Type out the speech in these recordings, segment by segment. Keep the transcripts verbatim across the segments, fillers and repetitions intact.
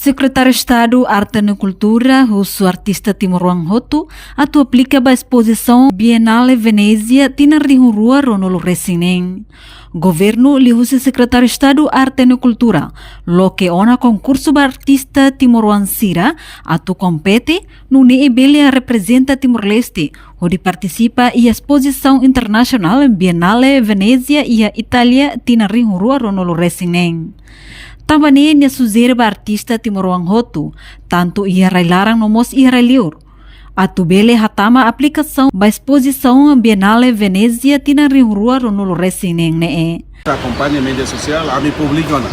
Sekretáriu Estadu Arte no Kultura husu artista timoroan hotu atu aplika ba espozisaun Bienale Venezia tinan rihun rua ruanulu resin neen. Governu liuhusi Sekretáriu Estadu Arte no Kultura loke ona konkursu ba artista timoroan sira atu kompete, nune'e bele reprezenta Timor-Leste hodi partisipa iha espozisaun internasionál Bienale Venezia iha Itália tinan rihun rua ruanulu resin neen. Tanba ne'e nia sujere ba artista timoroan hotu, tantu iha rai-laran no mós iha rai-liur, atu bele hatama aplikasaun ba espozisaun Bienale Venezia tinan rihun rua ruanulu resin neen ne'e. Akompaña média sosiál, ami publika ona.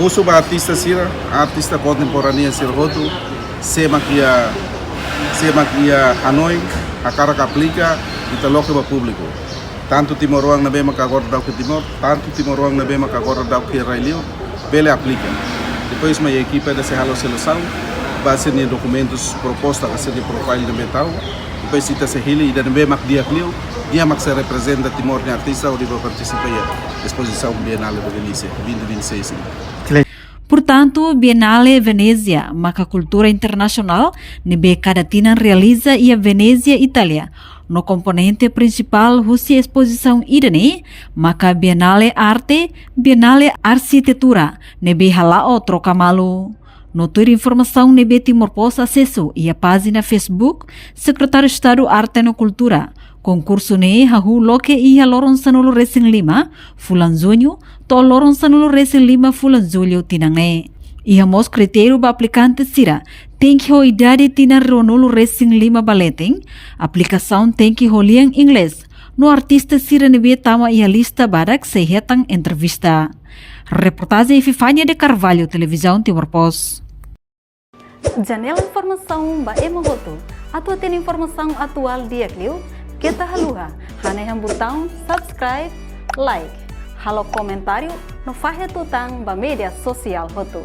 Husu ba artista sira, artista kontemporánea sira hotu, sé mak iha, sé mak iha hanoin, hakarak aplika, ita loke ba públiku. Tantu timoroan ne'ebé mak agora daudaun iha Timor, tantu timoroan ne'ebé mak agora daudaun iha rai-liur, bele aplika. Depois mai ekipa ida sei halo selesaun, baze nia dokumentus, proposta, ka sira-nia profile ne'ebé tau. Depois ita sei hili ida ne'ebé mak di'ak liu, nia mak sei reprezenta Timor nia artista hodi bá partisipa iha espozisaun Bienale Venezia vinte vinte e seis ne'e. Portantu, Bienale Venezia maka kultura internasionál ne'ebé kada tinan realiza iha Venezia, Itália. No komponente prinsipál husi espozisaun ida-ne'e maka Bienale Arte, Bienale Arsitetura, ne'ebé hala'o troka malu. No tuir informasaun ne'ebé Timor Post asesu iha pájina Facebook Sekretáriu Estadu Arte no Kultura, konkursu ne'e hahú loke iha loron sanulu resin lima fulan Juñu to'o loron sanulu resin lima fulan Jullu tinan ne'e. Iha mós kritériu ba aplikante sira, tenke ho idade tinan ruanulu resin lima ba leten, aplikasaun tenke ho lian Inglés, no artista sira ne'ebé tama iha lista badak sei hetan entrevista. Reportajen Epifania de Carvalho, Televizaun Timor Post. Janela informasaun ba ema hotu. Atu hatene informasaun atuál di'ak liu, keta haluha hanehan butaun subscribe, like, halo komentáriu no fahe tutan ba média sosiál hotu.